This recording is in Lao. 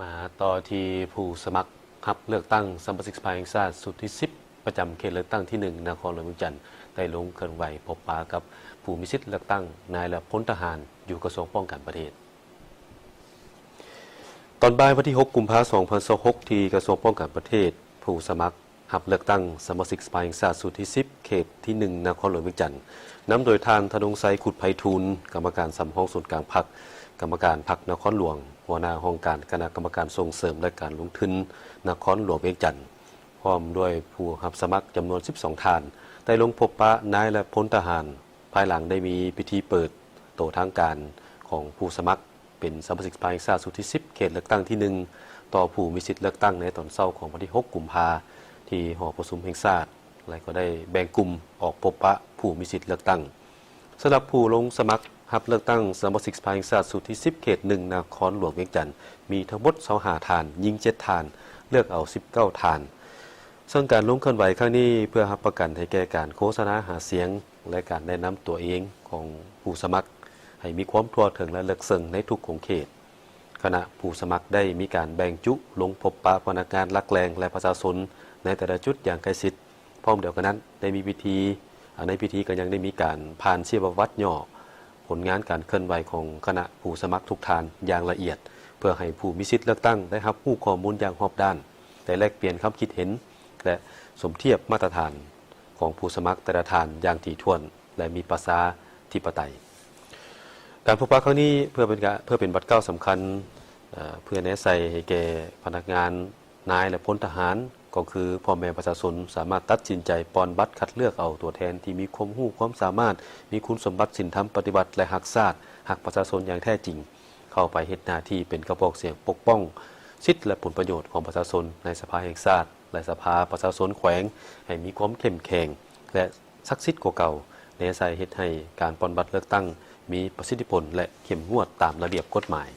ມາຕໍ່ທີ່ຜູ້ສະໝັກຮັບເລືອກຕັ້ງສະມາຊິກສະພາແຫ່ງຊາດຊຸດທີສິບ ປະຈຳເຂດເລືອກຕັ້ງທີໜຶ່ງ ນະຄອນຫຼວງວຽງຈັນ ໄດ້ລົງເຄື່ອນໄຫວພົບປະກັບຜູ້ມີສິດເລືອກຕັ້ງນາຍ ແລະ ພົນທະຫານ ຢູ່ກະຊວງປ້ອງກັນປະເທດ. ຕອນບ່າຍວັນທີຫົກ ກຸມພາ ສອງພັນຊາວຫົກ ທີ່ກະຊວງປ້ອງກັນປະເທດ, ຜູ້ສະໝັກ ຮັບເລືອກຕັ້ງສະມາຊິກສະພາແຫ່ງຊາດຊຸດທີສິບ ເຂດທີໜຶ່ງ ນະຄອນຫຼວງວຽງຈັນ, ນຳໂດຍທ່ານ ທະນົງໄຊ ຂຸດໄພທູນ, ກຳມະການສຳຮອງສູນກາງພັກ, ກຳມະການພັກນະຄອນຫຼວງ, ຫົວໜ້າຫ້ອງການຄະນະກຳມະການສົ່ງເສີມ ແລະ ການລົງທຶນນະຄອນຫຼວງວຽງຈັນ, ພ້ອມດ້ວຍຜູ້ຮັບສະໝັກຈຳນວນສິບສອງທ່ານ, ໄດ້ລົງພົບປະນາຍ ແລະ ພົນທະຫານ, ພາຍຫຼັງໄດ້ມີພິທີເປີດໂຕທາງການຂອງຜູ້ສະໝັກ ເປັນສະມາຊິກສະພາແຫ່ງຊາດຊຸດທີສິບ ເຂດເລືອກຕັ້ງທີໜຶ່ງ ຕໍ່ຜູ້ມີສິດເລືອກຕັ້ງໃນຕອນເຊົ້າຂອງວັນທີຫົກ ກຸມພາ ທີ່ຫໍປະຊຸມແຫ່ງຊາດ ແລະ ກໍໄດ້ແບ່ງກຸ່ມອອກພົບປະຜູ້ມີສິດເລືອກຕັ້ງ. ສຳລັບຜູ້ລົງສະໝັກຮັບເລືອກຕັ້ງສະມາຊິກສະພາແຫ່ງຊາດຊຸດທີສິບ ເຂດໜຶ່ງ ນະຄອນຫຼວງວຽງຈັນ ມີທັງໝົດຊາວຫ້າທ່ານ, ຍິງເຈັດທ່ານ, ເລືອກເອົາສິບເກົ້າທ່ານ. ເຊິ່ງການລົງເຄື່ອນໄຫວຄັ້ງນີ້ ເພື່ອຮັບປະກັນໃຫ້ແກ່ການໂຄສະນາຫາສຽງ ແລະ ການແນະນຳຕົວເອງຂອງຜູ້ສະໝັກ ໃຫ້ມີຄວາມທົ່ວເຖິງ ແລະ ເລິກເຊິ່ງໃນທຸກຂົງເຂດ. ຄະນະຜູ້ສະໝັກໄດ້ມີການແບ່ງຈຸລົງພົບປະພະນັກງານຫຼັກແຫຼ່ງ ແລະ ປະຊາຊົນໃນແຕ່ລະຈຸດຢ່າງໃກ້ຊິດ. ພ້ອມດຽວກັນນັ້ນ ໄດ້ມີພິທີ, ໃນພິທີກໍຍັງໄດ້ມີການຜ່ານຊີວະປະຫວັດຫຍໍ້ ຜົນງານການເຄື່ອນໄຫວຂອງຄະນະຜູ້ສະໝັກທຸກທ່ານຢ່າງລະອຽດ ເພື່ອໃຫ້ຜູ້ມີສິດເລືອກຕັ້ງໄດ້ຮັບຮູ້ຂໍ້ມູນຢ່າງຮອບດ້ານ, ໄດ້ແລກປ່ຽນຄຳຄິດເຫັນ ແລະ ສົມທຽບມາດຕະຖານຂອງຜູ້ສະໝັກແຕ່ລະທ່ານຢ່າງຖີ່ຖ້ວນ ແລະ ມີປະຊາທິປະໄຕ. ການພົບປະຄັ້ງນີ້ເພື່ອເປັນການ, ເພື່ອເປັນບາດກ້າວສຳຄັນ, ເອີ, ເພື່ອແນໃສ່ໃຫ້ແກ່ພະນັກງານນາຍ ແລະ ພົນທະຫານ, ກໍຄືພໍ່ແມ່ປະຊາຊົນສາມາດຕັດສິນໃຈປ່ອນບັດຄັດເລືອກເອົາຕົວແທນທີ່ມີຄວາມຮູ້ຄວາມສາມາດ, ມີຄຸນສົມບັດສິນທຳປະຕິວັດ ແລະ ຮັກຊາດ, ຮັກປະຊາຊົນຢ່າງແທ້ຈິງ, ເຂົ້າໄປເຮັດໜ້າທີ່ເປັນກະບອກສຽງປົກປ້ອງສິດ ແລະ ຜົນປະໂຫຍດຂອງປະຊາຊົນໃນສະພາແຫ່ງຊາດ ແລະ ສະພາປະຊາຊົນແຂວງ ໃຫ້ມີຄວາມເຂັ້ມແຂງ ແລະ ສັກສິດກວ່າເກົ່າ, ແນໃສ່ເຮັດໃຫ້ການປ່ອນບັດເລືອກຕັ້ງມີປະສິດທິຜົນ ແລະ ເຂັ້ມງວດຕາມລະບຽບກົດໝາຍ.